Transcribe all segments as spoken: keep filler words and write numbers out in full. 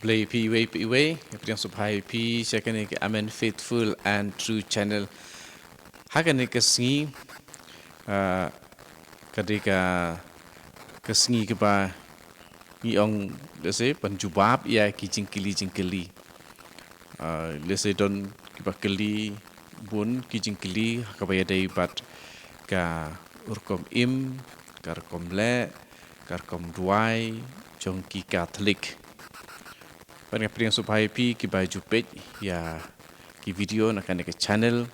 Khublei phi iwei pa iwei, nga pdiang sngewbha ïa phi sha kane ka Amen Faithful and True Channel. Ha kane ka sngi, ah, ka dei ka, ka sngi kaba ngi ong, lehse, ban jubab ïa ki jingkylli jingkylli. Ah, lehse don kiba kylli bun ki jingkylli ha kaba ïadei bad ka rukom im, ka rukom leh, ka rukom duwai jong ki Katholik. Bad nga pdiang sngewbha ïa phi kiba ju peit ïa ki video na kane ka channel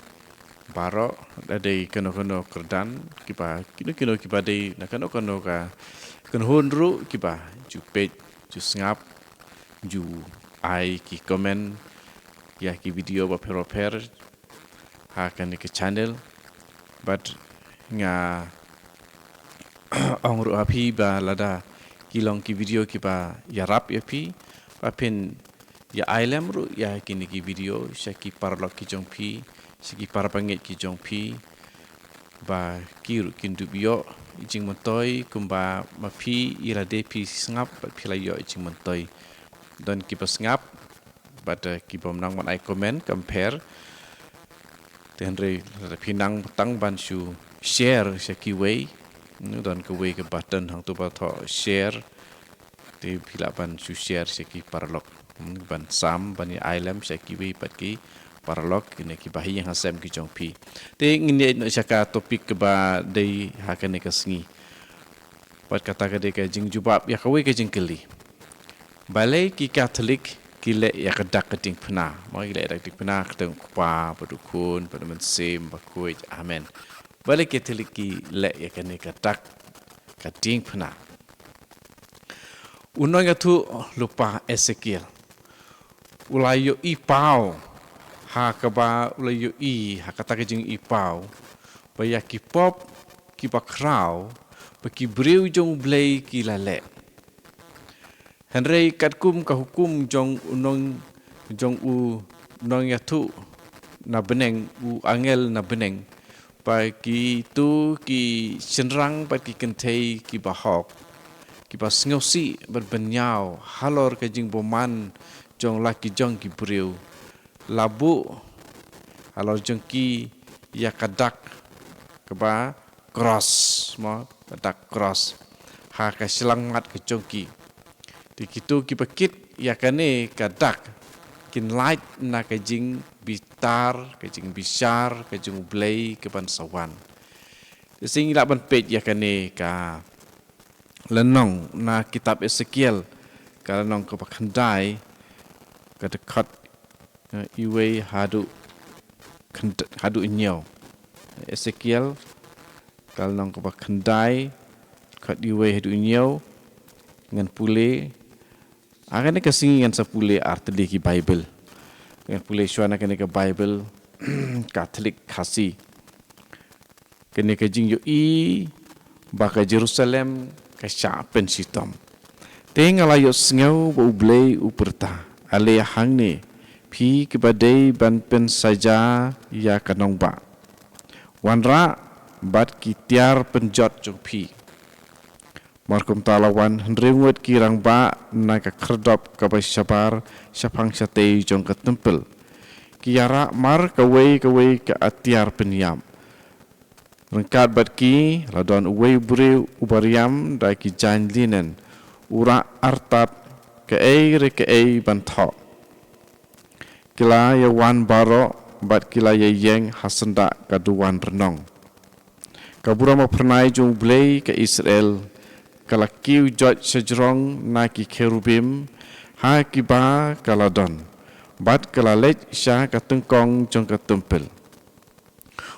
baroh, lada dei kano kano kyrdan, kiba kino kino kiba dei na kano kano ka kynhun ruh, kiba ju peit, ju sngap, ju ai ki comment ïa ki video bapher bapher ha kane ka channel. Bad nga ong ruh ha phi ba lada ki long ki video kiba ïarap ïa phi, ba phin ïa ai lem ruh ïa kine ki video sha ki paralok ki jong phi, sha ki parabangeit ki jong phi, ba ki ruh kin dup ïoh jingmyntoi kumba ma phi, ïa lade phi sngap bad phi la ïoh jingmyntoi. Don kiba sngap bad, eh, kibym nang ban ai comment, compare. Te hynrei lada phi nang tang ban shu share sha kiwei, hmm, don kawei ka button hangto ba thoh share. Te phi lah ban shu share sha ki paralok, hmm, ban sam, ban ïa ai lem sha kiwei pat ki paralok, kine kiba ha ïing ha sem ki jong phi. Te ngin ïa noh sha ka topic kaba dei ha kane ka sngi. Bad kata ka dei ka jingjubab ïa kawei ka jingkylli. Balei ki Katholik ki leh ïa ka dak ka diengphna? Mo, ki leh ïa ka dak diengphna, kata u Kpa, bad u Khun, bad u Mynsiem Bakhuid. Amen. Balei ki Katholik ki leh ïa kane ka dak ka diengphna? U nongïathuhlypa Esekiel u la ïohi paw, ha kaba u la ïohi, ha kata ka jingïohi paw, ba ïa ki pop kiba khraw, ba ki briew jong U Blei ki la leh. Hynrei katkum ka hukum jong u nong, jong u nongïathuh na bneng, u angel na bneng, ba kito ki shynrang bad ki kynthei kiba hok, kiba sngewsih bad bynñiaw halor ka jingbymman jong la ki jong ki briew, la buh halor jong ki ïa ka dak kaba cross, mo, ka dak cross ha ka shyllangmat ka jong ki. Te kito kiba kit ïa kane ka dak kin lait na ka jingbitar, ka jingbishar ka jong U Blei kaban sa wan. Te shisha ngi lah ban peit ïa kane ka lynnong na kitab Esekiel, ka lynnong kaba khyndai, ka dkhot, eh, iwei haduh khynd-, haduh hynñiew. Esekiel, ka lynnong kaba khyndai, dkhot iwei haduh hynñiew. Ngan pule, ha kane ka sngi ngan sa pule artylli ki Baibl. Ngan pule shuwa na kane ka Baibl Katholik Khasi. Kane ka jingïohi ba ka Jerusalem ka shah pynshitom. Te nga la ïohsngew ba U Blei u pyrta, ale hangne, phi kiba dei ban pynsaja ïa ka nongbah, wanrah bad ki tiar pynjot jong phi. Mar kumta la wan hynriew ngut ki rangbah na ka khyrdop kaba shabar shaphang shatei jong ka templ. Ki ïarah mar kawei kawei ka atiar pynïap. Ryngkat bad ki la don uwei u briew uba riam da ki jaiñ linen, u rah artat kaei re kaei ban thoh. Ki la ïa wan baroh bad ki la ïa ïeng ha syndah ka duwan rnong. Ka burom ba phyrnai jong U Blei ka Israel ka la kiew joit shajrong na ki kherubim ha kiba ka la don, bad ka la leit sha ka tyngkong jong ka templ.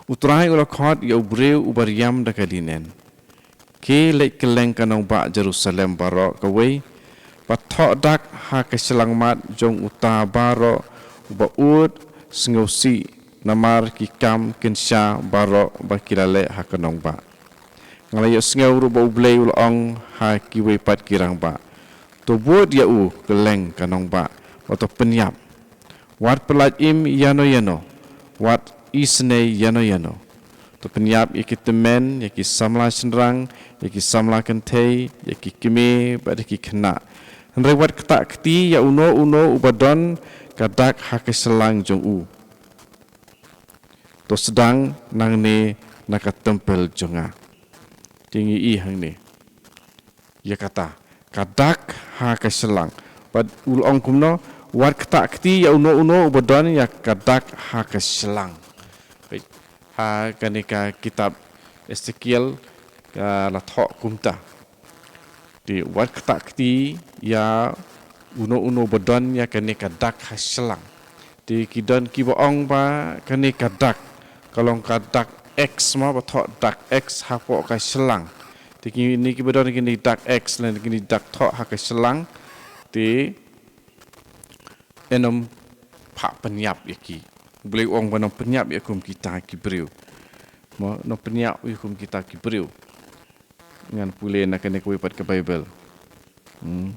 U Trai u la khot ïa u briew uba riam da ka linen, khie leit kylleng ka nongbah Jerusalem baroh kawei, bad thoh dak ha ka shyllangmat jong uta baroh uba ud sngewsih namar ki kam kynsha baroh ba ki la leh ha ka nongbah. Nga la ïohsngew ruh ba U Blei u la ong ha kiwei pat ki rangbah, to bud ïa u kylleng ka nongbah, bad to pynïap. Wat pyllait im ïano ïano, wat isynei ïano ïano. To pynïap ïa ki tymmen, ïa ki samla shynrang, ïa ki samla kynthei, ïa ki kmie bad ïa ki khynnah. Hynrei wat ktah kti ïa uno uno uba don ka dak ha ka shylang jong u. To sdang nangne na ka templ jong nga. Te ngi i hangne ïa kata, ka dak ha ka shylang. Bad u la ong kumno, wat ktah kti ïa uno uno uba don ïa ka dak ha ka shylang. Peit, ha kane ka kitab Esekiel ka la thoh kumta. Te wat ktah kti ïa uno uno ba don ïa kane ka dak ha shylang. Te ki don kiba ong ba kane ka dak ka long ka dak X, ma ba thoh dak X hapoh ka shylang. Te kine kiba don kine dak X lane kine dak thoh ha ka shylang, te yn ym phah pynïap ïa ki. U Blei u ong ba yn ym pynïap ïa kum kita ki briew. Mo, yn ym pynïap ïa kum kita ki briew. Ngan pule na kane kawei pat ka Baibl. Hmm.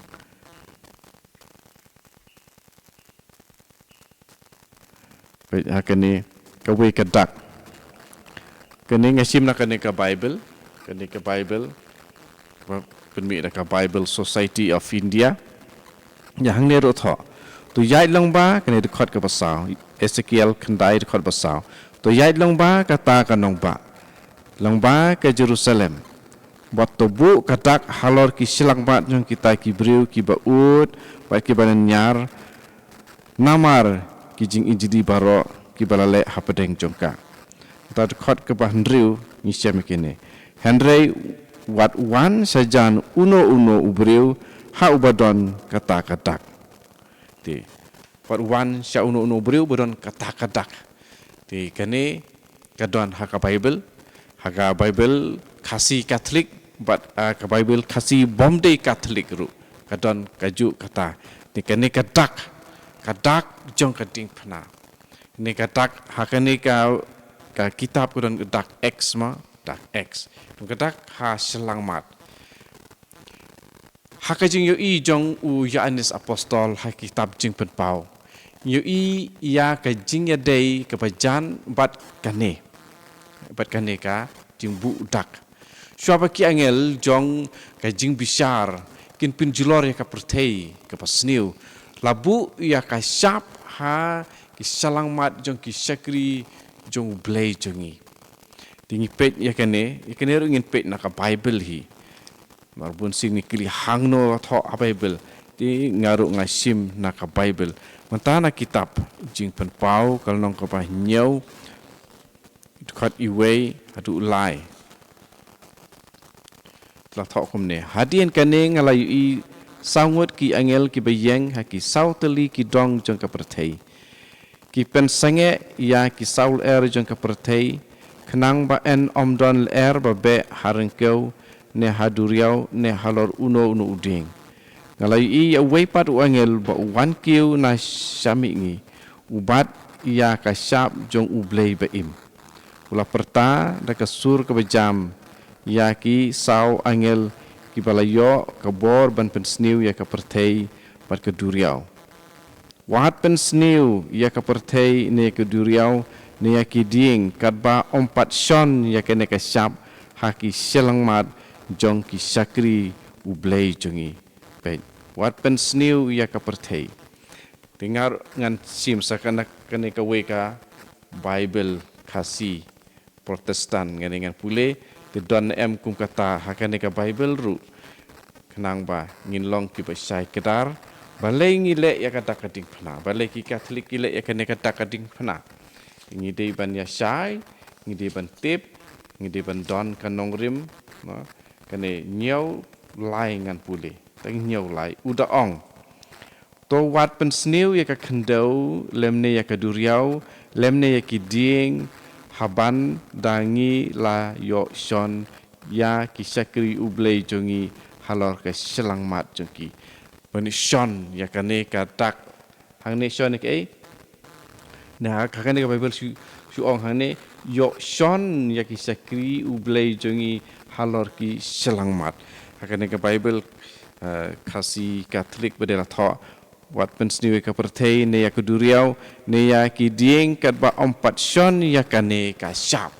Peit ha kane kawei ka dak. Kane nga shim na kane ka Baibl, kane ka Baibl, ba pynmih da ka Bible Society of India. Ïa hangne ruh thoh. To ïaid lyngba, kane dkhot kaba saw, Esekiel khyndai dkhot ba saw. To ïaid lyngba kata ka nongbah, lyngba ka Jerusalem. Bad to buh ka dak halor ki shyllangmat jong kita ki briew kiba ud bad kiba nynñiar, namar ki jingijli baroh kiba la leh hapdeng jong ka. Kata dkhot kaba hynriew ngi shem ïa kine. Hynrei wat wan shajan uno uno u briew ha uba don kata ka dak. Te wat wan sha uno uno u briew ba don kata ka dak. Te kane ka don ha ka Baibl, ha ka Baibl Khasi Katholik bad, ah, ka Baibl Khasi bym dei Katholik ruh ka don kajuh kata. Te kane ka dak, ka dak jong ka diengphna. Kane ka dak ha kane ka, ka kitab ka don ka dak X, ma, dak X. Ka dak ha shyllangmat. Ha ka jingïohi jong u Ïoannis Apostol ha kitab Jingpynpaw, ngi ïohi ïa ka jingïadei kaba jan bad kane, bad kane ka jingbuh dak. Shuwa ba ki angel jong ka jingbishar kin pynjulor ïa ka pyrthei kaba sniew, la buh ïa ka shap ha ki shyllangmat jong ki shakri jong U Blei jong ngi. Te ngi peit ïa kane, ïa kane ruh ngin peit na ka Baibl hi. Namar bun sien ngi kylli hangno thoh ha Baibl. Te nga ruh nga shim na ka Baibl. Mynta na kitab Jingpynpaw ka lynnong kaba hynñiew, dkhot wei haduh lai. La thoh kumne. Hadien kane nga la ïohi saw ngut ki angel kiba ïeng ha ki saw tylli ki dong jong ka pyrthei. Ki pynsangeh ïa ki saw lyer jong ka pyrthei, khnang ba yn ym don lyer ba beh ha ryngkew, ne ha duriaw, ne halor uno uno u dieng. Nga la ïohi ïa uwei pat u angel ba u wan kiew na sha mihngi, u bat ïa ka shap jong U Blei ba im. U la pyrta da ka sur kaba jam ïa ki saw angel kiba la ïoh ka bor ban pynsniew ïa ka pyrthei bad ka duriaw. Wat pynsniew ïa ka pyrthei ne ka duriaw ne ïa ki dieng, katba ym pat shon ïa kane ka shap ha ki shyllangmat jong ki shakri U Blei jong ngi. Peit, wat pynsniew ïa ka pyrthei. Te nga ruh ngan shim sa kane, kane kawei ka Baibl Khasi Protestant, ngan, ngan pule te don em kum kata ha kane ka Baibl ruh. Khnang ba ngin long kiba shai kdar, balei ngi leh ïa ka dak ka diengphna, balei ki Katholik ki leh ïa kane ka dak ka diengphna. Ngi dei ban ïa shai, ngi dei ban tip, ngi dei ban don ka nongrim, no? Kane hynñiew lai ngan pule. Tang hynñiew lai. U da ong, to wat pynsniew ïa ka khyndew, lymne ïa ka duriaw, lymne ïa ki dieng, haban da ngi la ïoh shon ïa ki shakri U Blei jong ngi halor ka shyllangmat jong ki. Ban shon ïa kane ka dak. Hangne shon ïa kaei? Na, ha kane ka Baibl shu, shu ong hangne, ïoh shon ïa ki shakri U Blei jong ngi halor ki shyllangmat. Ha kane ka Baibl, eh, Khasi Katholik ba dei la thoh, wat pynsniew ïa ka pyrthei, ne ïa ka duriaw, ne ïa ki dieng, katba ym pat shon ïa kane ka shap.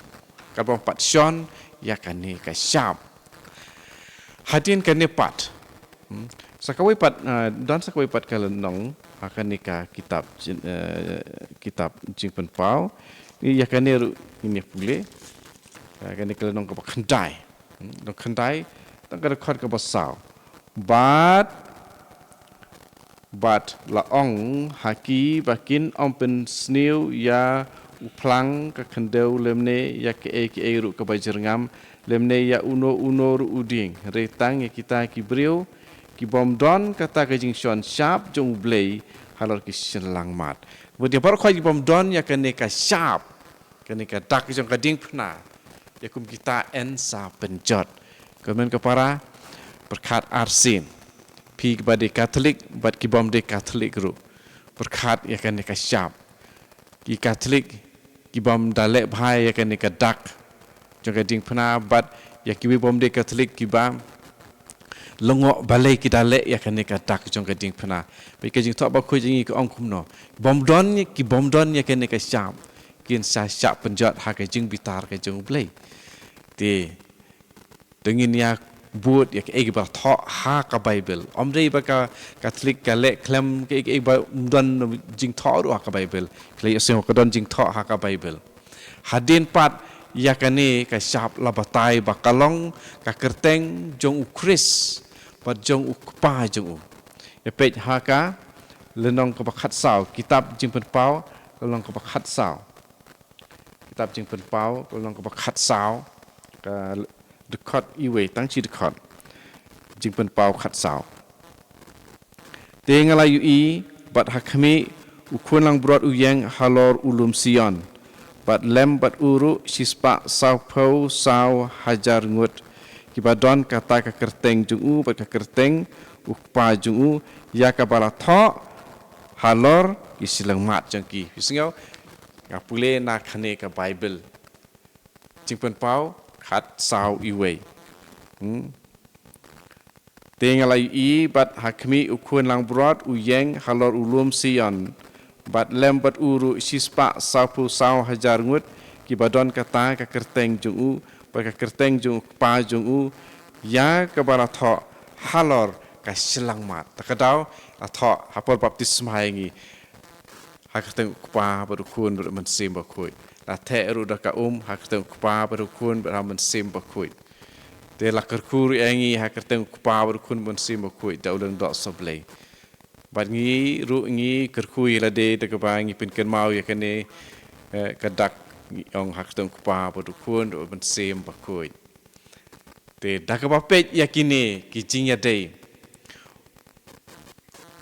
Katba ym pat shon ïa kane ka shap. Hadien kane pat, hmm, Sa kawei pat, ah, don sa kawei pat ka lynnong, ha kane ka kitab jin-, eh, kitab Jingpynpaw. Ïa kane ruh ngin ïa pule. Ah, kane ka lynnong kaba khyndai. Hmm, lynnong khyndai, tang ka dkhot kaba saw. Bad, bad la ong ha ki ba kin ym pynsniew ïa u phlang ka khyndew lymne ïa kaei kaei ruh kaba jyrngam lymne ïa uno uno ruh u dieng. Hynrei tang ïa kita ki briew ki bym don kata ka jingshon shap jong U Blei halor ki shyllangmat. Bad ïa baroh khoit ki bym don ïa kane ka shap, kane ka dak jong ka diengphna, ïa kum kita yn sa pynjot. Kumne ko para, pyrkhat arsien. Phi kiba dei Katholik bad ki bym dei Katholik ruh, pyrkhat ïa kane ka shap. Ki Katholik ki bym da leh bha ïa kane ka dak jong ka diengphna, bad ïa kiwei bym dei Katholik kiba lyngngoh balei ki da leh ïa kane ka dak jong ka diengphna. Bad ka Jingthoh Bakhuid jong ngi ka ong kumno? Bym don, ki bym don ïa kane ka shap, kin sa shah pynjot ha ka jingbitar ka jong U Blei. Te, te ngin ïa bud ïa kaei ba la thoh ha ka Baibl. Ym dei ba ka Katholik ka leh khlem kaei kaei ba ym don jingthoh ruh ha ka Baibl. Ka la ïohsngew ka don jingthoh ha ka Baibl. Hadien pat ïa kane ka shap la batai ba ka long ka kyrteng jong U Khrist bad jong U Kpa jong u. Ïa peit ha ka lynnong kaba khatsaw, kitab Jingpynpaw, lynnong kaba khatsaw. Kitab Jingpynpaw, lynnong kaba khatsaw, ka dkhot iwei, tang shi dkhot. Jingpynpaw khatsaw. Te nga la ïohi bad ha khmih, u khun langbrot u ïeng halor u lum Sion, bad lem bad u ruh shispah sawphew saw hajar ngut, kiba don kata ka kyrteng jong u bad ka kyrteng U Kpa jong u, ïa kaba la thoh halor ki shyllangmat jong ki. Phi sngew? Nga pule na kane ka Baibl. Jingpynpaw khatsaw iwei. Hmm. Te nga la ïohi bad ha khmih, u khun langbrot u ïeng halor u lum Sion, bad lem bad u ruh shispah sawphew saw hajar ngut, kiba don kata ka kyrteng jong u bad ka kyrteng jong U Kpa jong u, ïa kaba la thoh halor ka shyllangmat. Ta ka daw la thoh ha por baptisma ïa ngi, ha ka kyrteng U Kpa bad U Khun bad U Mynsiem Bakhuid. La theh ruh da ka um, ha ka kyrteng U Kpa bad U Khun bad U Mynsiem Bakhuid. Te la kyrkhu ruh ïa ngi ha ka kyrteng U Kpa bad U Khun bad U Mynsiem Bakhuid da u Lyngdoh Soblei. Bad ngi ruh ngi kyrkhu ïa lade da kaba ngi pynkynmaw ïa kane, eh, ka dak, ngi ong ha ka kyrteng U Kpa bad U Khun bad U Mynsiem Bakhuid. Te da kaba peit ïa kine ki jingïadei,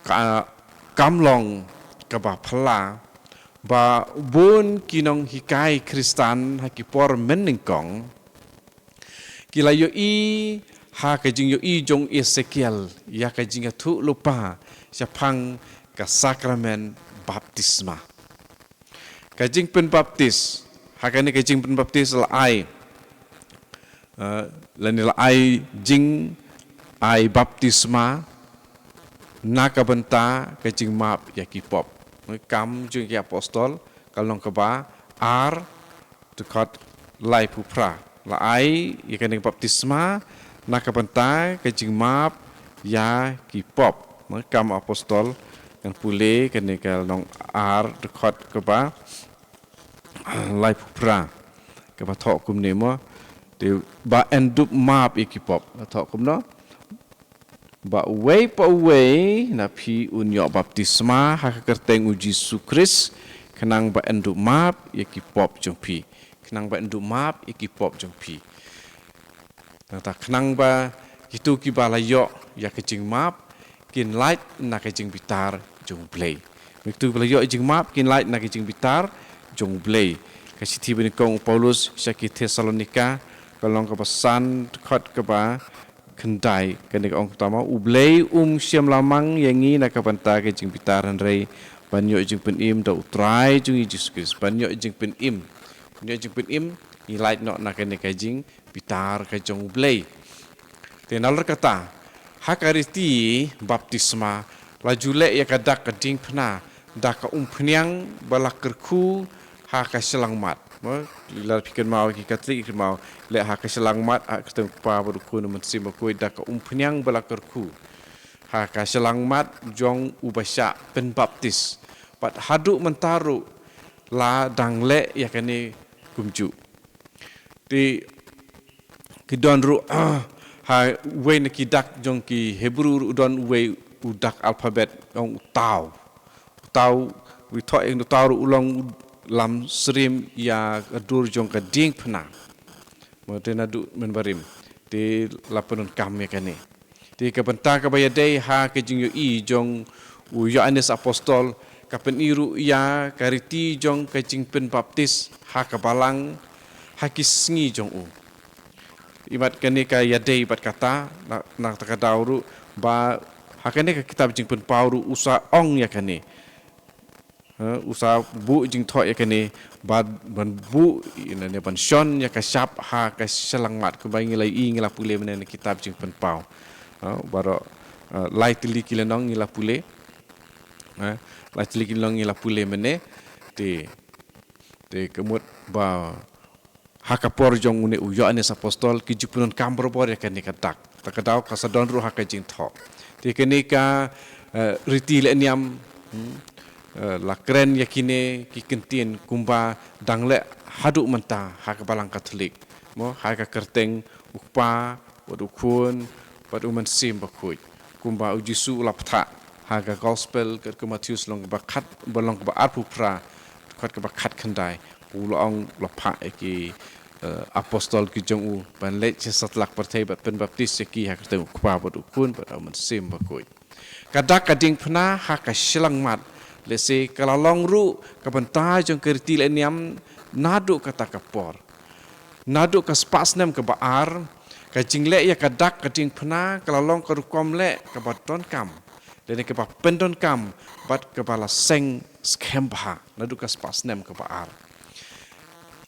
ka, kam long kaba phylla ba bun ki nonghikai Khristan ha ki por mynnyngkong ki la ïohi ha ka jingïohi jong Esekiel ïa ka jingïathuhlypa shaphang ka sakramen baptisma. Ka jingpynbaptis, ha kane ka jingpynbaptis la ai, eh, lane la ai jingai baptisma na ka bynta ka jingmap ïa ki pop. Kam jong ki Apostol, ka lynnong kaba ar, dkhot laiphew phra. La ai ïa kane ka baptisma na ka bynta ka jingmap ïa ki pop. Kam Apostol, ngan pule kane ka lynnong ar, dkhot kaba laiphew phra. Kaba thoh kumne mo. Te ba yn dup map ïa ki pop. Thoh kumno? Ba uwei pa uwei na phi un ïoh baptisma ha ka kyrteng U Jisu Khrist, khnang ba yn dup map ïa ki pop jong phi. Khnang ba yn dup map ïa ki pop jong phi. Nangta khnang ba kito kiba la ïoh ïa ka jingmap kin lait na ka jingbitar jong U Blei. Kito kiba la ïoh jingmap kin lait na ka jingbitar jong U Blei. Ka shithi banyngkong u Paulus sha ki Thessalonika, ka lynnong kaba san, dkhot kaba khyndai, kane ka ong kumta mo: U Blei um shym la mang ïa ngi na ka bynta ka jingbitar, hynrei ban ïoh jingpynim da U Trai jong ngi Jisu Khrist. Ban ïoh jingpynim. Ban ïoh jingpynim, ngi lait noh na kane ka jingbitar ka jong U Blei. Te nalor kata, ha ka riti baptisma, la ju leh ïa ka dak ka diengphna da ka umphniang ba la kyrkhu ha ka shyllangmat. Mo, lada phi kynmaw, ki Katholik kynmaw, leh ha ka shyllangmat, ha ka kyrteng U Kpa bad U Khun bad U Mynsiem Bakhuid, da ka umphniang ba la kyrkhu. ha ka shyllangmat jong u ba shah pynbaptis. Bad haduh mynta ruh la dang leh ïa kane kumjuh. Te ki don ruh ha uwei na ki dak jong ki Hebru ruh don uwei u dak alphabet, ong u tau. U tau, u thoh ïa u tau ruh u long u lam syriem ïa ka dur jong ka diengphna. Mo te naduh mynbarim te la pyndonkam ïa kane. Te ka bynta kaba ïadei ha ka jingïohi jong u Ïoannis Apostol, ka pyni ruh ïa ka riti jong ka jingpynbaptis ha ka balang ha ki sngi jong u. Imat kane ka ïadei bad kata, na, na kata ka daw ruh ba ha kane ka kitab Jingpynpaw ruh u sa ong ïa kane. Ha, u sa buh jingthoh ïa kane, ban, ban buh, ïa ne ban shon ïa ka shap ha ka shyllangmat, kumba ngi la ïohi, ngi la pule mynne na kitab Jingpynpaw. Ha, baroh, eh, lai tylli ki lynnong ngi la pule. Ha, lai tylli ki lynnong ngi la pule mynne. Te, te ka mut ba ha ka por jong une u Ïoannis Apostol ki ju pyndonkam barabor ïa kane ka dak. Ta ka daw ka sa don ruh ha ka jingthoh. Te kane ka, eh, riti leh niam, hmm, eh, la kren ïa kine ki kyntien kumba dang leh haduh mynta ha ka balang Katholik. Mo, ha ka kyrteng u Kpa, bad u Khun, bad u Mynsiem Bakhuid. Kumba u Jisu u la pynthah ha ka Gospel katkum u Mathaios lynnong kaba khat, ba lynnong kaba arphew phra, dkhot kaba khatkhyndai. U la ong, la phah ïa ki, eh, apostol ki jong u ban leit sha satlak pyrthei bad pynbaptis ïa ki ha ka kyrteng u Kpa bad u Khun bad u Mynsiem Bakhuid. Ka dak ka diengphna ha ka shyllangmat, lehse ka la long ruh ka bynta jong ka riti leh niam naduh kata ka por. Naduh ka spah snem kaba ar, ka jingleh ïa ka dak ka diengphna ka la long ka rukom leh kaba donkam, lane kaba pyndonkam, bad kaba la seng skhem bha naduh ka spah snem kaba ar.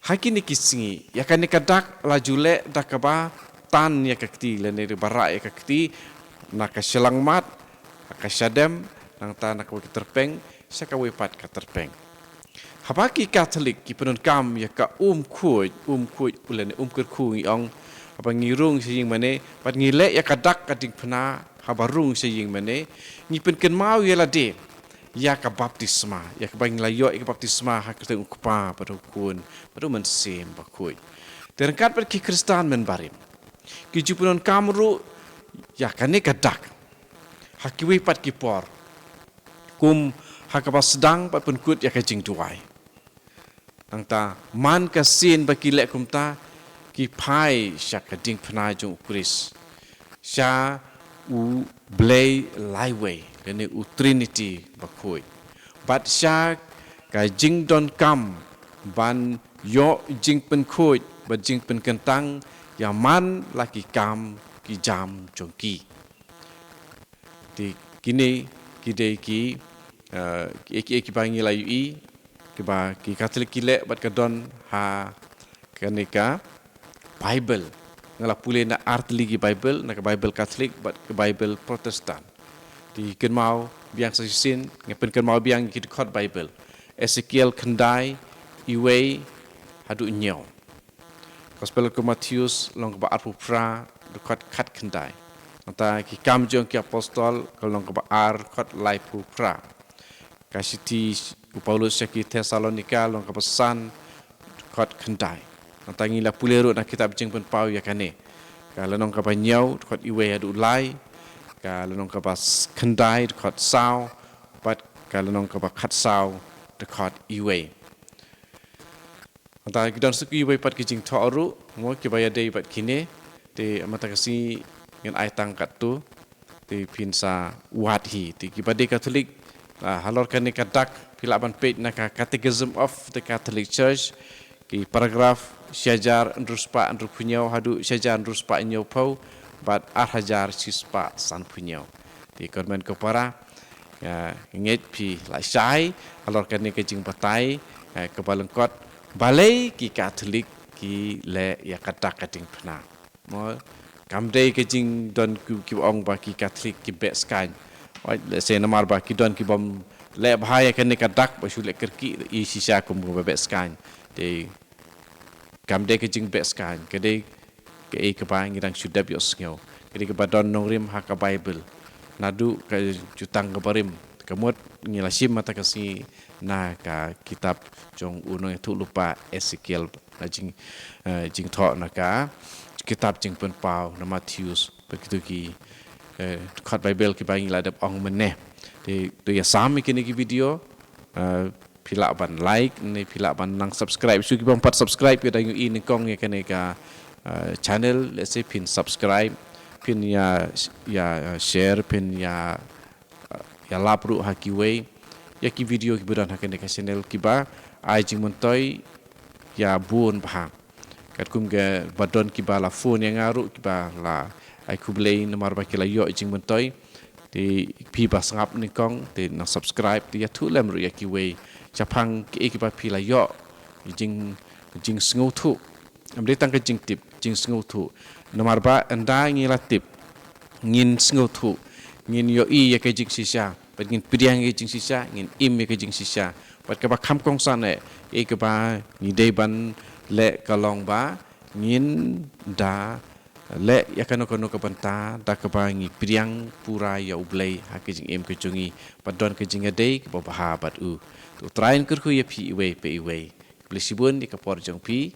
Ha kine ki sngi, ïa kane ka dak la ju leh da kaba tan ïa ka kti, lane da kaba rah ïa ka kti, na ka shyllangmat, na ka shadem, nangta na kawei ka tyrpeng sha kawei pat ka tyrpeng. Haba ki Katholik ki pyndonkam ïa ka um khuid, um khuid, u lane um kyrkhu ngi ong, haba ngi rung sha ïingmane, bad ngi leh ïa ka dak ka diengphna haba rung sha ïingmane, ngi pynkynmaw ïa lade ïa ka baptisma, ïa kaba ngi la ïoh ïa ka baptisma ha ka kyrteng u Kpa bad u Khun bad u Mynsiem Bakhuid. Te ryngkat bad ki Khristan mynbarim, ki ju pyndonkam ruh ïa kane ka dak ha kiwei pat ki por, kum ha kaba sdang bad pynkut ïa ka jingduwai. Nangta man ka sien ba ki leh kumta, ki phai sha ka diengphna jong u Khrist, sha u Blei laiwei, lane u Trinity Bakhuid, bad sha ka jingdonkam ban ïoh jingpynkhuid bad jingpynkyntang ïa man la ki kam ki jam jong ki. Te kine ki dei ki, eh, ki, ki, kiba ngi la ïohi, kiba ki Katholik ki leh bad ka don ha kane ka Baibl. Nga la pule na artylli ki Baibl, na ka Baibl Katholik bad ka Baibl Protestant. Te kynmaw biang sa shisien, nga pynkynmaw biang ki dkhot Baibl. Esekiel khyndai, uwei haduh hynñiew. Gospel u Mathaios lynnong kaba arphew phra, dkhot khatkhyndai. Nangta ki Kam jong ki Apostol, ka lynnong kaba ar, dkhot laiphew phra. Ka shithi u Paulus sha ki Thessalonika, lynnong kaba san, dkhot khyndai. Nangta ngi la pule ruh na kitab Jingpynpaw ïa kane, ka lynnong kaba hynñiew, dkhot uwei haduh lai. Ka lynnong kaba s-, khyndai, dkhot saw, bad ka lynnong kaba khatsaw, dkhot uwei. Nangta ki don sa kiwei pat ki jingthoh ruh, mo, kiba ïadei bad kine. Te mynta ka sngi ngan ai tang katto, te phin sa wad hi. Te kiba dei Katholik, ah, halor kane ka dak phi lah ban peit na ka Catechism of the Catholic Church, ki paragraph shi hajar hynriew spah hynriewphew hynñiew haduh shi hajar hynriew spah hynñiewphew, bad ar hajar shi spah sanphew hynñiew. Te kyrmen ko para, ïa, ngeit phi la shai halor kane ka jingbatai, eh, kaba lyngkot, balei ki Katholik ki leh ïa ka dak ka diengphna. Mo, kam dei ka jingdon ki, ki ong ba ki Katholik ki beh skaiñ. Oi, lehse namar ba ki don ki bym leh bha ïa kane ka dak ba shu leh kyrkieh, i shisha kum ba beh skaiñ. Te kam dei ka jingbeh skaiñ, ka dei kaei kaba ngi dang shu dep ïohsngew. Ka dei kaba don nongrim ha ka Baibl. naduh ka jutang ka barim. Ka mut ngi la shim mynta ka sngi na ka kitab jong u nongïathuhlypa Esekiel, na jing, eh, jingthoh na ka kitab Jingpynpaw na Mathaios, bad kito ki, eh, dkhot Baibl kiba ngi la dep ong mynne. Te to ïa sam ïa kine ki video, eh, phi lah ban like ne phi lah ban nang subscribe. Shuh ki bym pat subscribe, ïa dang ïohi nyngkong ïa kane ka, eh, channel, lehse phin subscribe, phin ïa, ïa, eh, share, phin ïa, eh, ïalap ruh ha kiwei ïa ki video kiba don ha kane ka channel kiba ai jingmyntoi ïa bun bha. Katkum kaba don kiba la phone ïa nga ruh, kiba la ai khublei namar ba ki la ïoh jingmyntoi. Te phi ba sngap nyngkong te nang subscribe, te ïathuh lem ruh ïa kiwei shaphang kiei kiba phi la ïoh jing, jingsngewthuh. Ym dei tang ka jingtip, jingsngewthuh. Namar ba ynda ngi la tip, ngin sngewthuh, ngin ïohi ïa ka jingshisha, bad ngin pdiang ïa ka jingshisha, ngin im ïa ka jingshisha. Bad kaba kham kongsan eh, eh kaba ngi dei ban leh ka long ba ngin da leh ïa kano kano ka bynta da kaba ngi pdiang pura ïa U Blei ha ka jingim ka jong ngi, bad don ka jingïadei kaba bha bad u. To U Trai un kyrkhu ïa phi iwei pa iwei. Khublei shibun ïa ka por jong phi.